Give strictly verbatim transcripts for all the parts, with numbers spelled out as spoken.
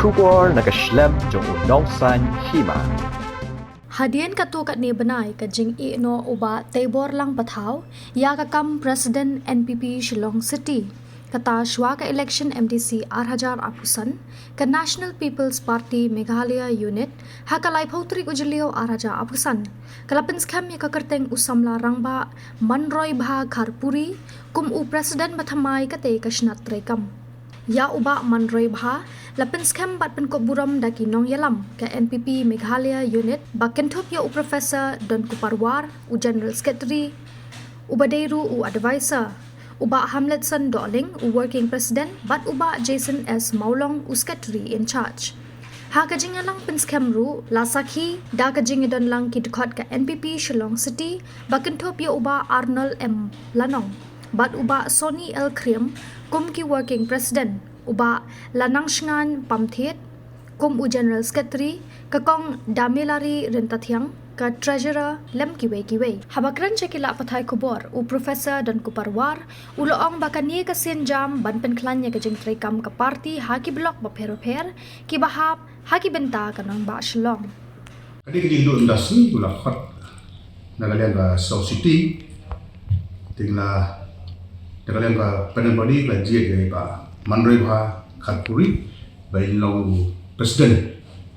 Khubor na ka shlem jong u nongsaiñ hima. Hadien katto katne bnai ka jingïehnoh u Bah Teibor Langpathaw ïa ka kam President N P P Shillong City. Kata shuwa ka election M D C ar hajar arphew san, ka National People's Party Meghalaya Unit, ha ka laiphew tarik u Jylliew ar hajar arphew san, ka la pynskhem ïa ka kyrteng u samla rangbah Manroibha Kharpuri kum u President ba thymmai katei ka shnat treikam. Ïa u Bah Manroibha la pynskhem bad pynkup burom da ki nongïalam ka N P P Meghalaya Unit, ba kynthup ïa u Professor Donkupar War, u General Secretary, uba dei ruh u Advisor, u Bah Hamletson Dohling, u Working President, bad u Bah Jason S Mawlong, u Secretary in Charge. Ha ka jingïalang pynskhem ruh la sakhi da ka jingïadonlang ki dkhot ka N P P Shillong City, ba kynthup ïa u Bah Arnold M Lanong bad u Bah Sonny L Khriam kum ki Working President, u Bah Lanangshngain Pamthied kum u General Secretary, ka Kong Damelari Ryntathiang ka Treasurer, lem kiwei kiwei. Haba kren sha ki lad pathai khubor, u Professor Donkupar War u la ong ba kane ka sienjam ban pynkhlaiñ ïa ka jingtreikam ka party ha ki block bapher bapher kiba hap ha ki bynta ka nongbah Shillong. Ka dei ka jingduh mynta sngi u la khot na ka liang ka Shillong City, te la na ka liang ka panel body la jied ïa i Bah Manroibha Kharpuri ba in long u President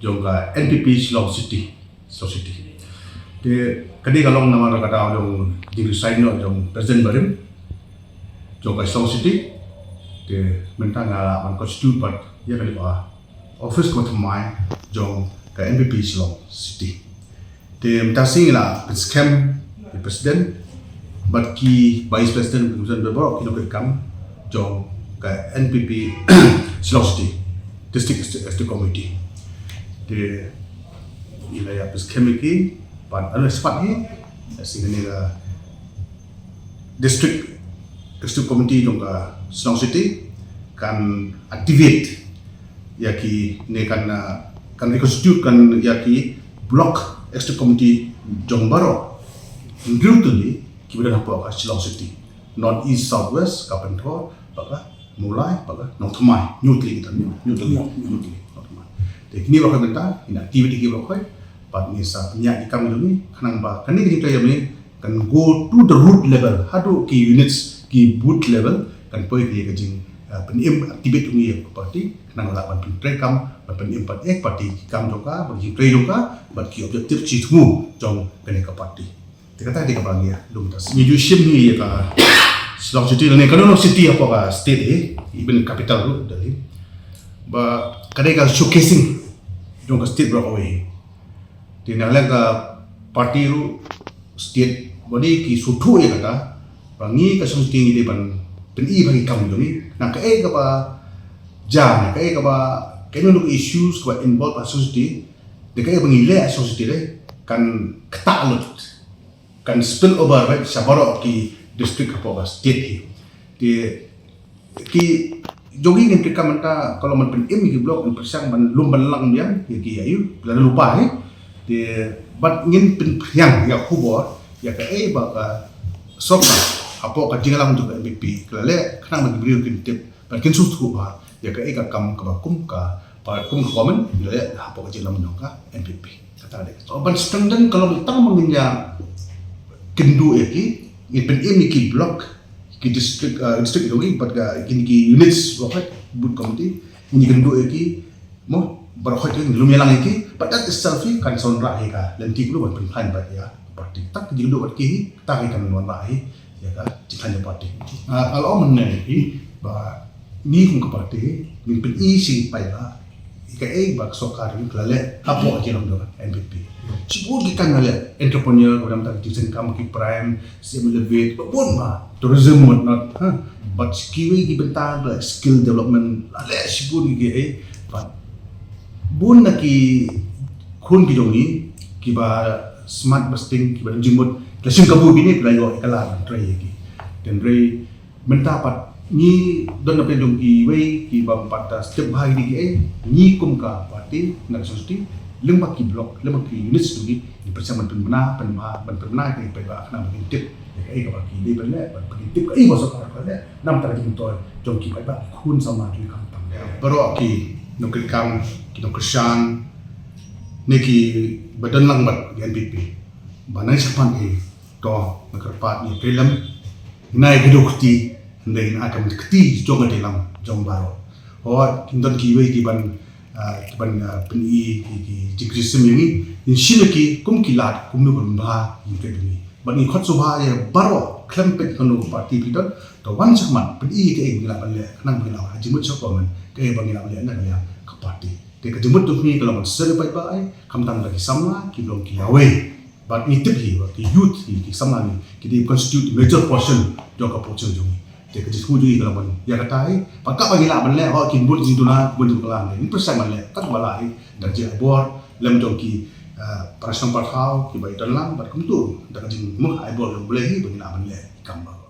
jong ka N P P Shillong City, Shillong City. Te ka dei ka long namar ka daw jong jingresign noh jong President barim jong ka Shillong City. Te mynta nga la ban constitute pat ïa ka dei ka office kaba thymmai jong ka N P P Shillong City. Te mynta sngi la pynskhem ki President bad ki Vice President, ki President baroh ki nongtrei kam jong ka N P P Shillong City District Executive Committee. Te ngi la ïa pynskhem ïa ki bad anu spat hi, shisha kane ka District Executive Committee jong ka Shillong City kan activate ïa ki ne kan, uh, kan reconstitute kan ïa ki Block Executive Committee jong baroh hynriew tylli kiba don hapoh ka Shillong City, North East, South West, ka Pynthor, bad ka Mawlai, bad ka Nongthymmai, hynñiew tylli kita, hynñiew tylli, hynñiew tylli, Nongthymmai. Te kine baroh mynta ngin activate ïa ki baroh, bad ngin sa pynïaid ki kam jong ngi khnang ba kane ka jingtrei jong ngi kan go to the root level, haduh ki units, ki booth level, kan poi ki ka jing, uh, pynim activate jong ngi ïa ka party khnang lah ban pyntreikam, ban pynim pat ïa ka party ki kam jong ka, bad ki jingtrei jong ka, bad ki objective ki jingthmu jong kane ka party. Te kata dei kaba ngi ïa lum tas. Ngi ju shim hi ïa ka Shillong City lane ka don city hapoh ka state hi, even capital ruh Delhi. Ba ka dei ka showcasing jong ka state baroh kawei hi. Te na ka liang ka party ruh state body ki sngewthuh ïa kata ba ngi ka Shillong City ngi dei ban pyni ba ki kam jong ngi na kaei kaba jia, na kaei kaba, kaei kaba issues kaba involve ha Shillong City, na kaei ba ngi leh ha Shillong City dei kan ktah lut, kan spill over, right, sha baroh ki district hapoh ka state hi. Te ki jong ngi ngin treikam mynta ka long ban pynim ïa ki block, ngin pyrshang ban lum ban lang biang ïa ki, ïa u, lada lypa hi. Te bad ngin pynphriang ïa ka khubor ïa kaei ba ka sorkar hapoh ka jingïalam jong ka N P P ka la leh khnang ba ki briew kin tip bad kin sngewthuh bha ïa kaei ka kam kaba kum ka, ba kum ka government ngi la leh hapoh ka jingïalam jong ka N P P. Kata dei. So ban strengthen ka long tang ba ngin ïa kynduh ïa ki, ngin pynim ïa ki block, ki district, uh, district jong ngi bad ka, ki, ki units, booth committee, ngin kynduh ïa ki, mo, baroh ki lum ïalang ïa ki, but that itself hi kan sa wanrah ïa ka lynti kaba ban pynkhlaiñ bad ïa party. Tang ka jingkynduh bad ki hi, tang hi kan wanrah hi ïa ka jingkhlaiñ ïa party. Ah, ka long mynne hi ba ngi kum ka party ngin pyni sha ki paidbah ïa kaei ba ka sorkar ka la leh hapoh ka jingïalam jong ka N P P. Shibun ki kam la leh, entrepreneur, ba dang tang ki jingïaseng kam, ki prime, Siem Elevate, ba bun ba, tourism, what not, ha. Bad kiwei ki bynta like skill development, la leh shibun ki, eh, bad bun na ki khun ki jong ngi kiba smart, ba sting, kiba don jingmut, ki la shim kabu kine, ki la ïoh ïa ka lad ban trei ïa ki. Hynrei mynta pat ngi don na pdeng jong kiwei kiba pat, ah, step bha ïa ki, eh, ngi kum ka party na ka Shillong City, lyngba ki block, lyngba ki units jong ngi, ngi pyrshang ban pynbna, pynbha, ban pynbna ïa ki paidbah khnang ba kin tip ïa kaei kaba ki dei ban leh, ban kin tip kaei ba sorkar ka leh, namar ka jingmyntoi jong ki paidbah, khun samla jong ngi khamtam. Baroh ki nongkyrkam, ki nongkyrshan, ne ki ba don lang bad ki N P P ba nang shakhmat hi, to nga kyrpad ïa phi lem, nai ka dukti, hynrei nai ka kti jong ka dilang jong baroh. Hooid, kin don kiwei ki ban, ah, ki ban, ah, pyni ki, ki jingkyrshan ïa ngi, ngin shim ïa ki kum ki lad, kumno ban bha ïa ki ngi. Bad ngi khot sngewbha ïa baroh, khlem peit kano party phi don, to wan shakhmat, pyni kaei ba ngi lah ban leh, khnang ba ngi lah ha jingmut sha government, kaei ba ngi lah ban leh na ka liang ka party. Te ka jingmut jong ngi ka long ban sngewbha ba ai, khamtam da ki samla, ki long ki lawei. Bad ngi tip hi ba ki youth hi, ki samla ngi, ki dei constitute major portion jong ka population jong ngi. Te ka jingthmu jong ngi ka long ban ïa kata hi, ba katba ngi lah ban leh, ho kin bun jingduna, bun jingpyllait, ngin pyrshang ban leh katba lah hi, da ka jingai bor lem jong ki, eh, para shnong para thaw, kiba ïadon lang bad kumta, da ka jingmyntoi ai bor jong U Blei hi ba ngi lah ban leh ki kam baroh.